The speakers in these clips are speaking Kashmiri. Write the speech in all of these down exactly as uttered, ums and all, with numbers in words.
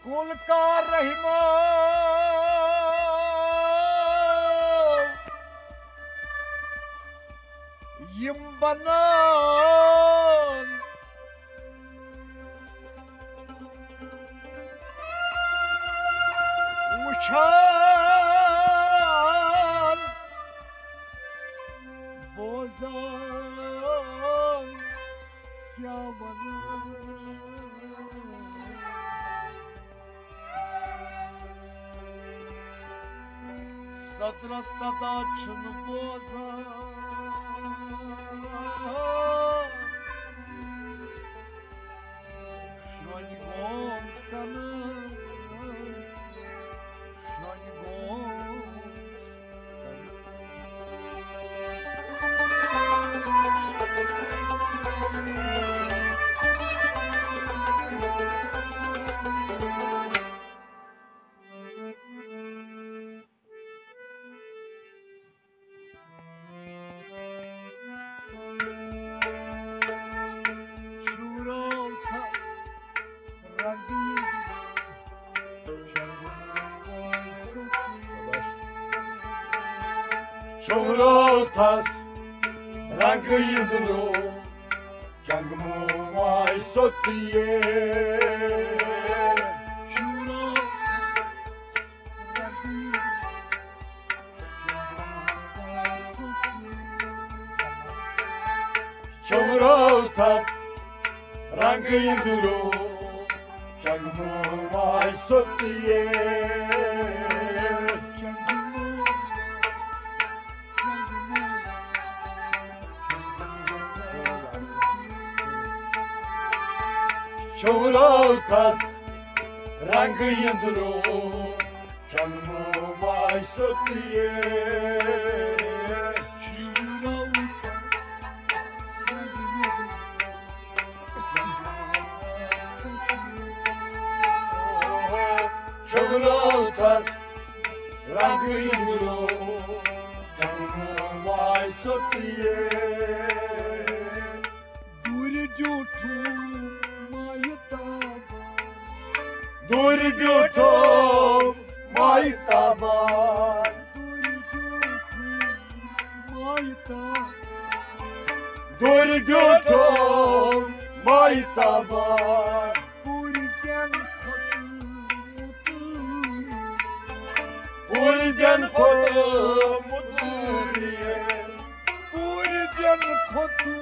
کُل کار رحمو یِم بنان وٕچھان بوزان کیٛاہ وَنان۔ سترہ سدا چھُنہٕ بوزان۔ شۄنہِ گوم کنان، شۄنہِ گوم کنان۔ چھُرو تھس رنگ یندرو چنگمو واے سوتیے۔ چھُرو تھس رنگ یندرو چنگمو واے سوتیے۔ چھُرو تھس رنگ یندرو چنگمو واے سوتیے۔ چھُرو تھس رنگ یندرو چنگمو واے سوتیے۔ دوٗرِ ڈیوٗٹھوٗ مایہِ تابان۔ دوٗرِ ڈیوٗٹھوٗ مایہِ تابان۔ دوٗرِ ڈیوٗٹھوٗ مایہِ تابان۔ دوٗرِ ڈیوٗٹھوٗ مایہِ تابان۔ پوٗرٕ دٮ۪ن کھۄتہٕ مُتُر۔ پوٗرٕ دٮ۪ن کھۄتہٕ مُتُر۔ پوٗرٕ دٮ۪ن کھۄتہٕ،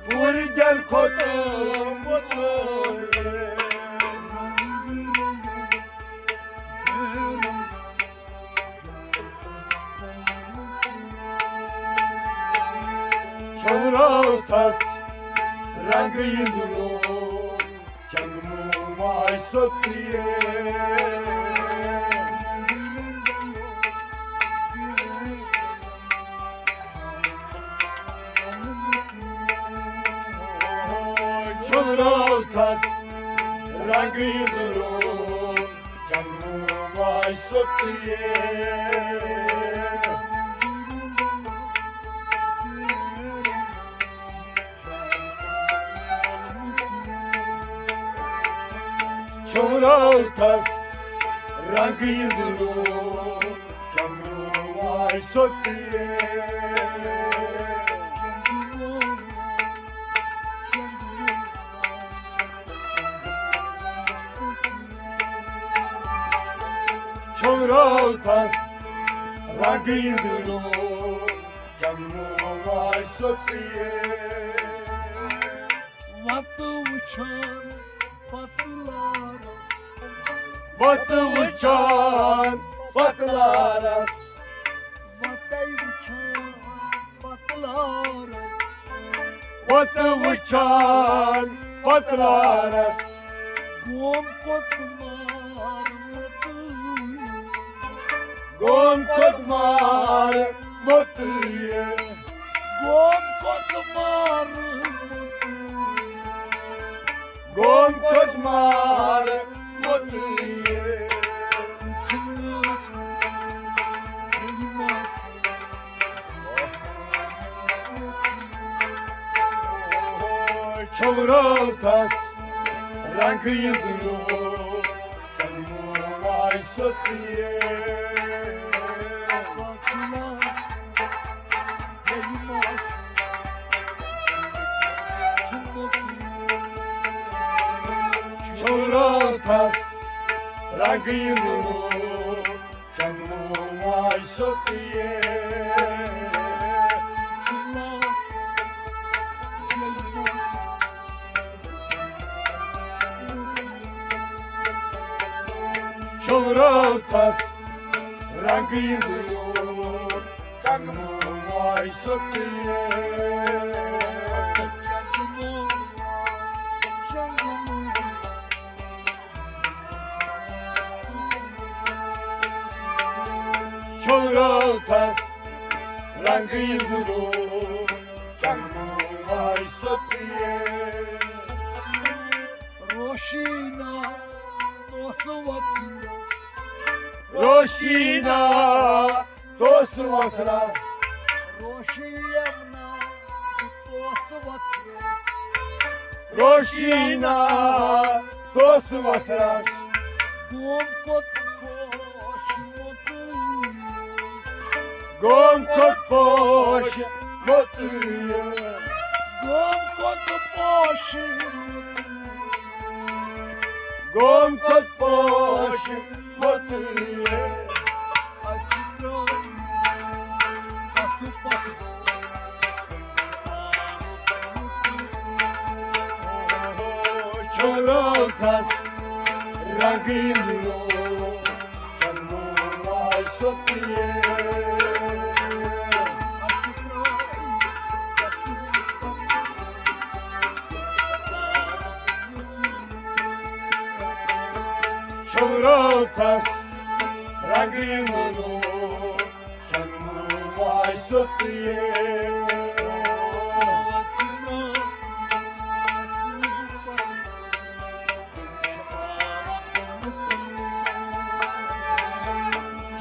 پوٗرٕ دٮ۪ن کھۄتہٕ مُتُر۔ چھُرو تھس رنگ یندرو چنگمو واے سوتیے۔ چھُرو تھس رنگ یندرو چنگمو واے سوتیے۔ چھُرو تھس رنگ یندرو چنگمو واے سوتیے۔ چھُرو تھس رنگ یندرو چنگمو واے سوتیے۔ وتہٕ وٕچھان پتہٕ لارس۔ وتہٕ وٕچھان پتہٕ لارس۔ وتَے وٕچھان پتہٕ لارس۔ وتہٕ وٕچھان پتہٕ لارس۔ گوم کوٚت مار ووتُے۔ گوم کوٚت مار ووتُے۔ گوم کوٚت مار ووتُے۔ گوم کوٚت مار ووتُے۔ چھُرو تھس رنٛگہٕ یِنٛدرو، چنٛدٕ وایہِ سوٚتہِ۔ سۄ چھِ لَس، بیٚیہِ مَس، چھُ مۄکلیو۔ چھُ راتھس رنٛگہٕ یِنٛدرو، چنٛدٕ وایہِ سوٚتہِ۔ چھُ راتھس رنٛگہٕ یِنٛدرو، چنٛدٕ وایہِ سوٚتہِ۔ چھُ راتھس رنٛگہٕ یِنٛدرو، چنٛدٕ وایہِ سوٚتہِ۔ روشیٖنا توسہٕ وۄتھرس۔ روشیٖنا توسہٕ وۄتھرس۔ روشیٖنا توسہٕ وۄتھرس۔ روشیٖنا توسہٕ وۄتھرس۔ گوم کوٚت پوش مۄتُے۔ گوم کوٚت پوش مۄتُے۔ گوم کوٚت پوش مۄتُے۔ گوم کوٚت پوش مۄتُے۔ اَسہِ ترٛٲوۍ اَسُہ پَتھ۔ چھُ راتھس رنٛگہٕ یِنٛدرو، چنٛدٕ وایہِ سوٚتہِ۔ چھُ راتھس رنٛگہٕ یِنٛدرو، چنٛدٕ وایہِ سوٚتہِ۔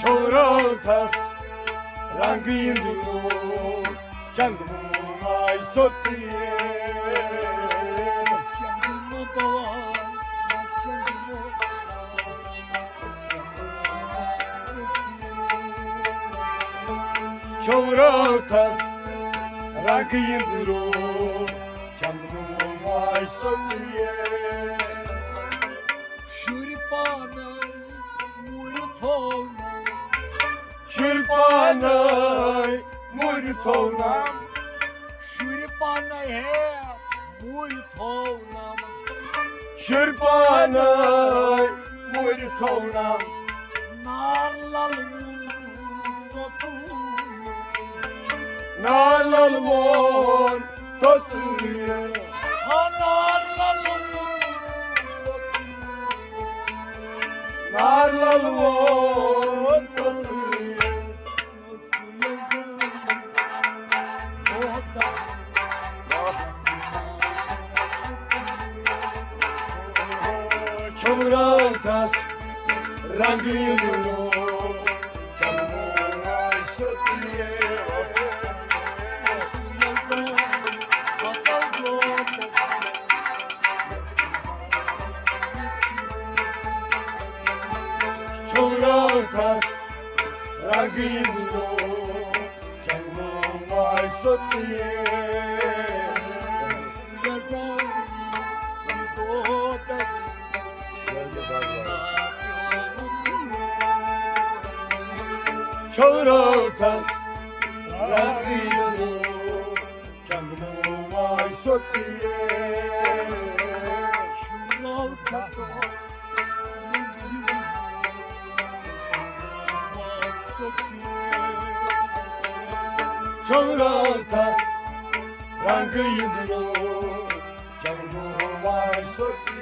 چھُ راتھس رنٛگہٕ یِنٛدرو، چنٛدٕ وایہِ سوٚتہِ۔ چھُ راتھس رنٛگہٕ یِنٛدرو، چنٛدٕ وایہِ سوٚتہِ۔ شُرۍ پانَے مُرۍ تھوونَم۔ شُرۍ پانَے مُرۍ تھوونَم۔ شُرۍ پانَے ہے مُرۍ تھوونَم۔ شُرۍ پانَے مُرۍ تھوونَم۔ نار لل ووٚن توٚتُے۔ نار لل ووٚن توٚتُے۔ ہا نار لل ووٚن توٚتُے۔ نار لل ووٚن توٚتُے۔ چھُ راتھس رنٛگہٕ یِنٛدرو، چنٛدٕ وایہِ سوٚتہِ۔ چھُ راتھس رنٛگہٕ یِنٛدرو، چنٛدٕ وایہِ سوٚتہِ۔ چھُ راتھس رنٛگہٕ یِنٛدرو، چنٛدٕ وایہِ سوٚتہِ۔ چھُ راتھس رنٛگہٕ یِنٛدرو، چنٛدٕ وایہِ سوٚتہِ۔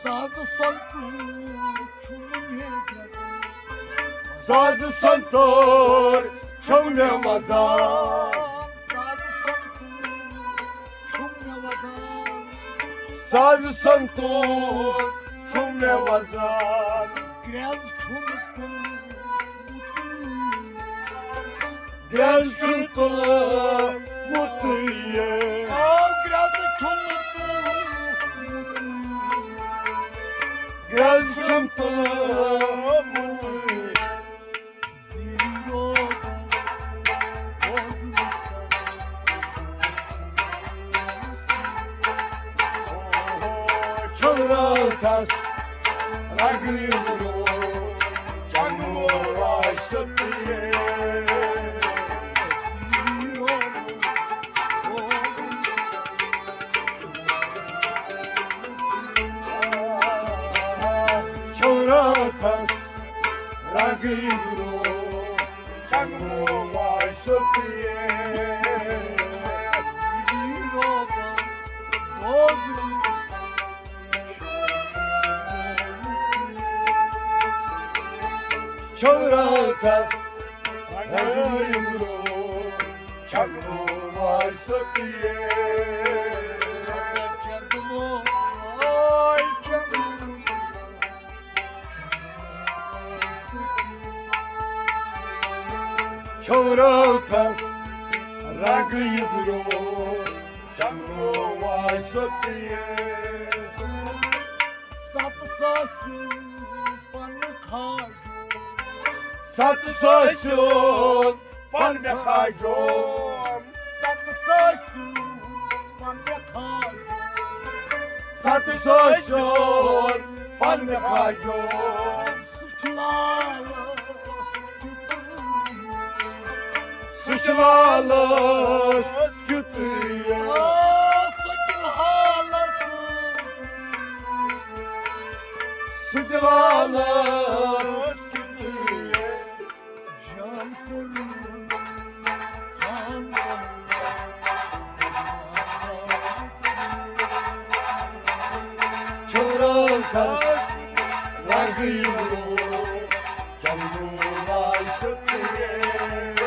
سازٕ سنتور چھُ مےٚ گژھان۔ سازٕ سنتور چھُ مےٚ وزان۔ سازٕ سنتور چھُ مےٚ وزان۔ سازٕ سنتور چھُ مےٚ وزان۔ گرٛٮ۪ز چھُنہٕ تُلمُتٕے۔ گرٛٮ۪ز چھُنہٕ تُلمُتٕے۔ آ، گرٛٮ۪ز چھُنہٕ تُلمُتٕے۔ شۄنٛگراتس رنٛگہٕ یُدرو، چکمو وارِ سوٚتہِ۔ شۄنٛگراتس رنٛگہٕ یُدرو، چکمو وارِ سوٚتہِ۔ ستھ ساسیُن پنہٕ کھاجو۔ ستھ ساسیُن پنہٕ کھاجو۔ ستھ ساسیُن پنہٕ کھاجو۔ ستھ ساسیُن پنہٕ کھاجو۔ سُہ چھُ لالس کیُتھ۔ سُہ چھُ لالس کیُتھ۔ آ، سُہ چھُ لالس۔ سُہ چھُ لالس کیُتھ۔ جان کوٚرُن خانٛدر۔ چھُرٲوتھس رنٛگہٕ یُدرو، چمنو آسہِ تیز۔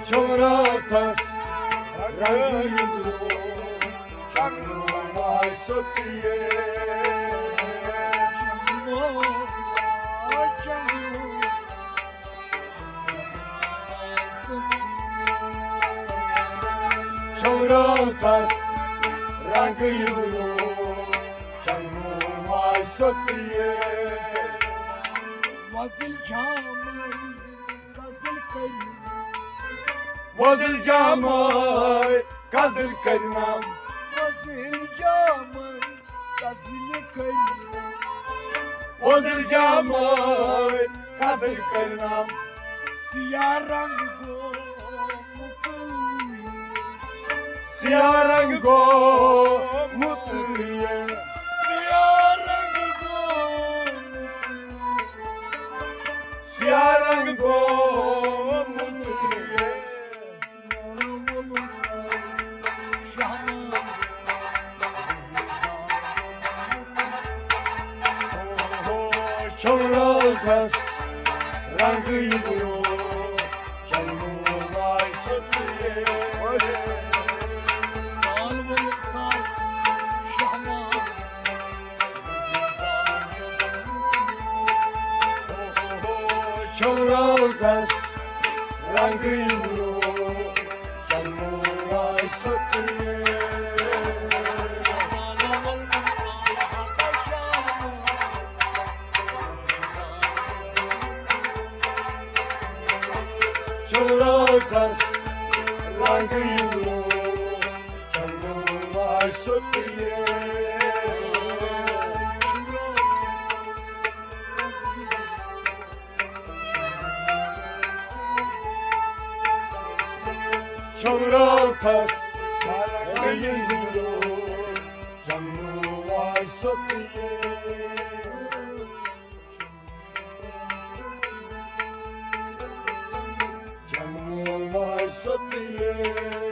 چھُرٲوتھس رنٛگہٕ یُدرو، چمنو آسہِ تیز۔ چھُرٲوتھس رنٛگہٕ یُدرو، چمنو آسہِ تیز۔ وۄزٕلۍ جامٕے کزٕلۍ کٔرۍ۔ وۄزٕلۍ جامٕے کزٕلۍ کٔرۍ نم۔ وۄزٕلۍ جامٕے کزٕلۍ کٔرۍ نم۔ وۄزٕلۍ جامٕے کزٕلۍ کٔرۍ نم۔ سیاہ رنٛگ گوٚو مُتٕے۔ سیاہ رنٛگ گوٚو مُتٕے۔ سیاہ رنٛگ گوٚو مُتٕے۔ سیاہ رنٛگ گوٚو مُتٕے۔ چھُرٲوتھس رنٛگہٕ یُدرو، چمنو آسہِ تیز۔ چھُرٲوتھس رنٛگہٕ یُدرو، چمنو آسہِ تیز۔ چھُرٲوتھس رنٛگہٕ یُدرو، چمنو آسہِ تیز۔ چھُرٲوتھس رنٛگہٕ یُدرو، چمنو آسہِ تیز۔ چمنو آسہِ تیز۔